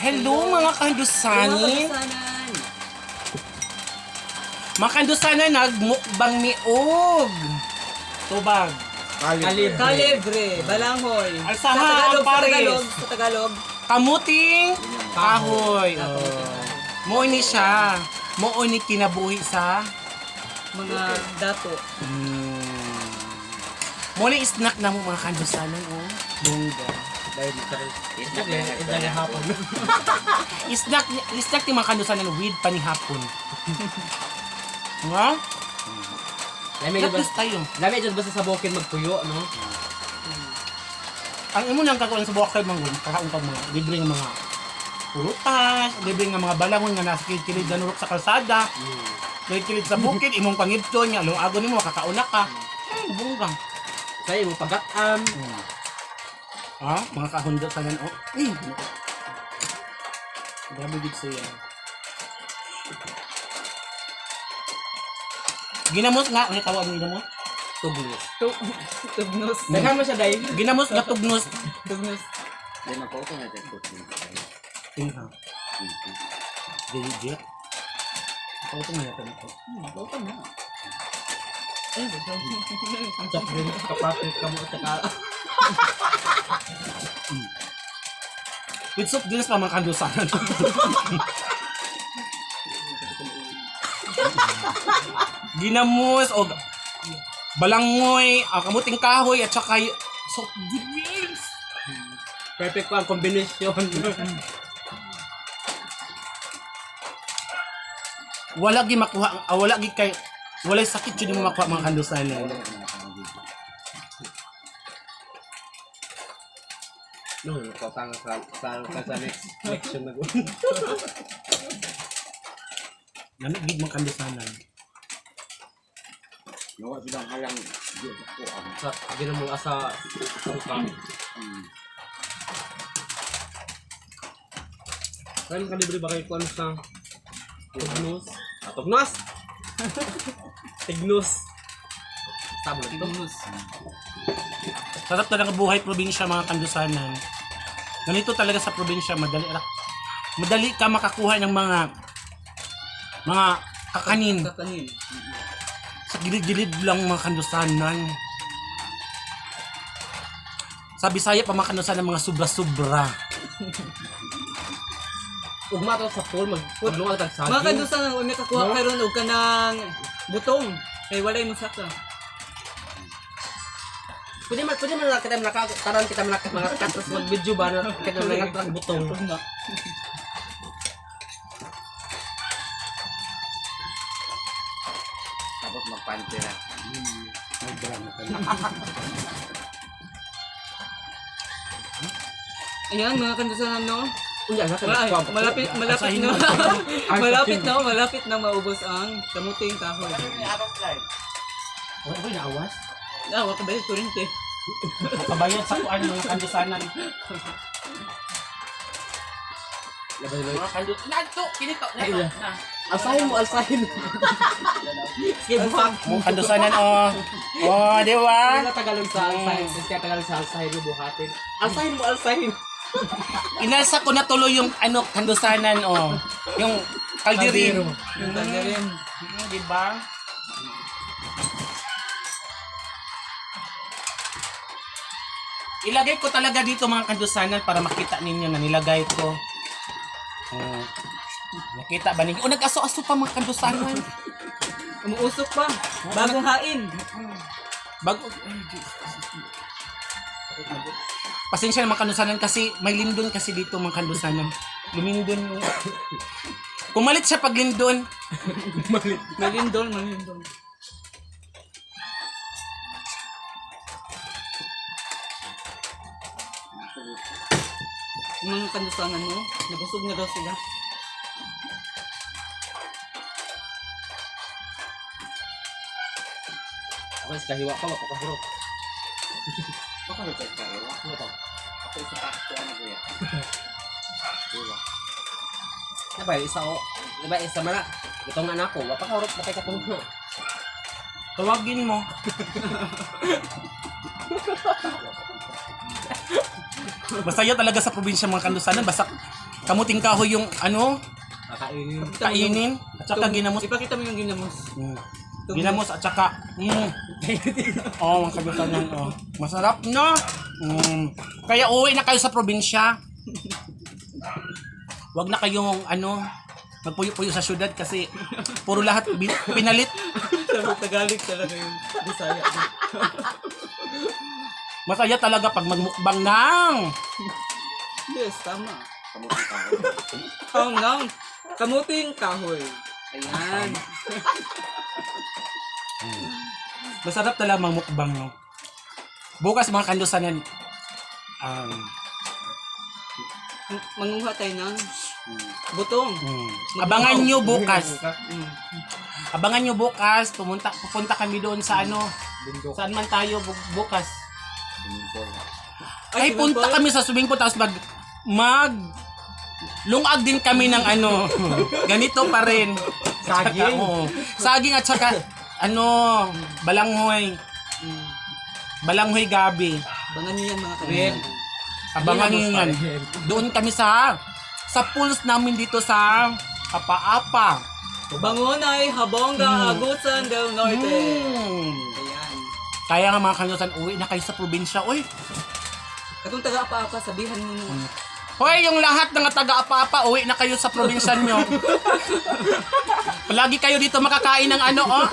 Hello, mga kandusanin. Mga kandusanan. Mga kandusanan, nagmukbang miog. Tubag. Kalibre. Kalibre, balanghoy. Alsahan, sa Tagalog, sa Paris. Tagalog, sa Tagalog. Kamuting kahoy. Oh. Mo ni siya. Mo ni kinabuhi sa Mga dato. Mo ni snack na mo, mga kandusanan, oh. Bongga. Dahil Isda na hapon. Snack, snack ni mga kandusanan with panihapon. Nga? Lami jud Tapos tayo. lami jud basta sa bukid magpuyo, no? Ang imo nang kakaon sa buwak kay manggun, kakaon kag mga libre nga mga prutas, libre nga mga balangon nga nasa kilid ganurok sa kalsada, kilid sa bukid, imong pangibton nga lungagon nimo makakauna ka. Bongga. Kay mo pagatam. Ah, mga kahundo sa oh. Eh. Grabe gid siya. Ginamos nga, ano tawag mo ginamos? Tugnos. Tugnos. Daghan mo siya dai. Ginamos nga tugnos. Tugnos. Di makuha na sa cooking. Tingha. Legit. Ako ito nga ito. Welcome na. Ay, Sa drink kapapit ka mo at saka With soup drinks pa mga kandusanan. Ginamos o balangoy, kamuting kahoy at saka soft drinks. Perfect pa ang combination. Wala gi makuha, wala gi kay walay sakit jud mo makuha, mga kandusanan. No, ko tanga sa next election na. Lami gid mga kandusanan. Nawa silang halang di sa kuha. Sa ginamo asa suka. Kain kalibre ba kayo kuan sa tugnos? Ah, tugnos! Tignos. Tama ito. Tugnos. Sarap talaga buhay probinsya, mga kandusanan. Ganito talaga sa probinsya, madali ra. Madali ka makakuha ng mga kakanin. Kakanin. Sa gilid-gilid lang, mga kandusanan. Sa Bisaya pa, mga kandusanan, mga sobra-sobra. Ugma to sa pool mag maglungal tag saging. Mga kandusanan, kung may kakuha No? karon og kanang butong. Kay walay mo saka. Pwede man na kita naka taran kita mga mga katas mag video ba na kita mga tag butong. Tugna. Tapos magpantira. May drama ka na. Ayan, mga kandusanan, no? Unya na Ay, malapit, malapit Asahin na. mo. Malapit na, malapit na maubos ang kamuting kahoy. Wala ko naawas. Ah, wala ka ba yung kurente? Kabayan sa kuan, mga kandusanan. Mga kandusanan. Nato, kinito, nato. Na. Alsahin mo, alsahin. Sige, buhak. Mga kandusanan, oh. Oh, di ba? Wala Tagalog sa alsahin. Kasi Tagalog sa alsahin mo buhatin. Alsahin mo, alsahin. Inalsa ko na tuloy yung ano, kandusanan, oh. Yung kalderin. Yung tandarin. Di ba? Ilagay ko talaga dito, mga kandusanan, para makita ninyo na nilagay ko. Oh. Nakita ba ninyo? Oh, nag-aso-aso pa, mga kandusanan. Umuusok pa. Bagong hain. Bago. Ay, Diyos. Pasensya na, mga kandusanan, kasi may lindon kasi dito, mga kandusanan. Lumindon yung. Kumalit siya pag lindon. Malindol, malindol. Yung mga kandusanan mo, nabusog na daw sila. Ako is kahiwa pa, mapakahuro. Baka may pagkaewa. Ano pa? Ako isa pa ako ano kuya. Diba? Diba, isa o. Diba, isa man na. Itong anak ko, mapakahurot na kay katong. Tawagin mo. Masaya talaga sa probinsya, mga kandusanan. Basta Kamuting kahoy yung ano, Kakainin. kainin at saka ginamos. Ipakita mo yung ginamos. Ginamos at saka Oh, mga kadusanan, oh. Masarap, no? Kaya uwi na kayo sa probinsya. Wag na kayong ano, magpuyo-puyo sa syudad kasi puro lahat pinalit. Sabi Tagalog talaga yung Bisaya. Masaya talaga pag magmukbang ng Yes, tama. Kamuting kahoy. Oh, no. Kamuting kahoy. Ayan. Masarap talaga magmukbang, no? Bukas, mga kandusanan, Manguha tayo ng butong. Abangan nyo bukas. Abangan nyo bukas, pupunta kami doon sa ano, Bundok. saan man tayo bukas. Bundok. Ay, swimming punta pool? kami sa swimming pool tapos mag mag lungag din kami ng ano, ganito pa rin. Saging. Saka, oo. Saging at saka ano, balanghoy. Balanghoy gabi. Abangan nyo yan, mga kaibigan. Abangan nyo yan. Doon kami sa pools namin dito sa Apa-apa. Bangunay, Habonga, Agusan del Norte. Ayan. Kaya nga, mga kanyosan, uwi na kayo sa probinsya. Uy, Katong taga-apa-apa, sabihan mo no. Hoy, yung lahat ng taga-apa-apa, uwi na kayo sa probinsya nyo. Palagi kayo dito makakain ng ano, oh.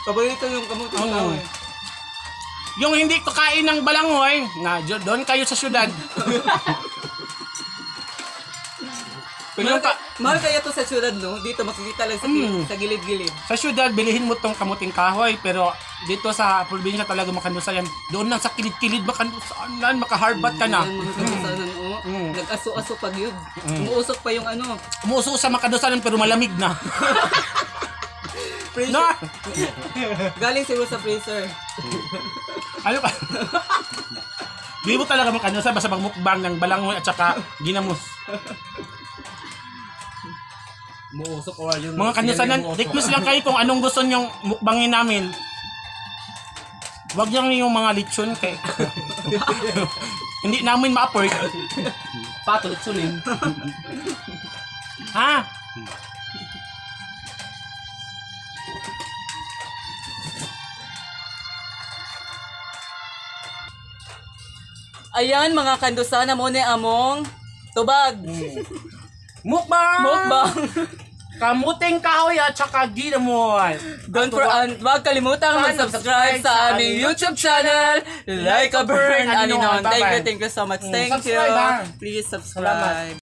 Paborito yung kamuting kahoy. Yung hindi kakain ng balanghoy, na doon kayo sa syudad. Pero yung Mahal kaya to sa syudad, no? Dito makikita lang sa, sa gilid-gilid. Sa syudad, bilihin mo tong kamuting kahoy. Pero dito sa probinsya talaga makandusayan. Doon lang sa kilid-kilid makandusayan, makaharbat ka na. Ayan, mga kadusanan, oh. Nag-aso-aso pag yun. Umuusok pa yung ano. Umuuso sa makadusanan pero malamig na. Freezer. No! Galing siguro sa freezer. Ano pa? Di mo talaga makanusa basta magmukbang ng balanghoy at saka ginamos. Muusok or yung... Mga kanusanan, request lang kayo kung anong gusto nyong mukbangin namin. Wag lang yung mga lechon kay hindi namin ma-afford. Pato, litsunin. Ha? Ayan, mga kandusana mo ni among tubag. Mukbang! Mukbang. Kamuting kahoy at saka ginamos. Don't for wag kalimutang mag-subscribe sa aming YouTube channel, Like a Burn Aninon. Thank you so much. Thank you. Subscribe, ah. Please subscribe.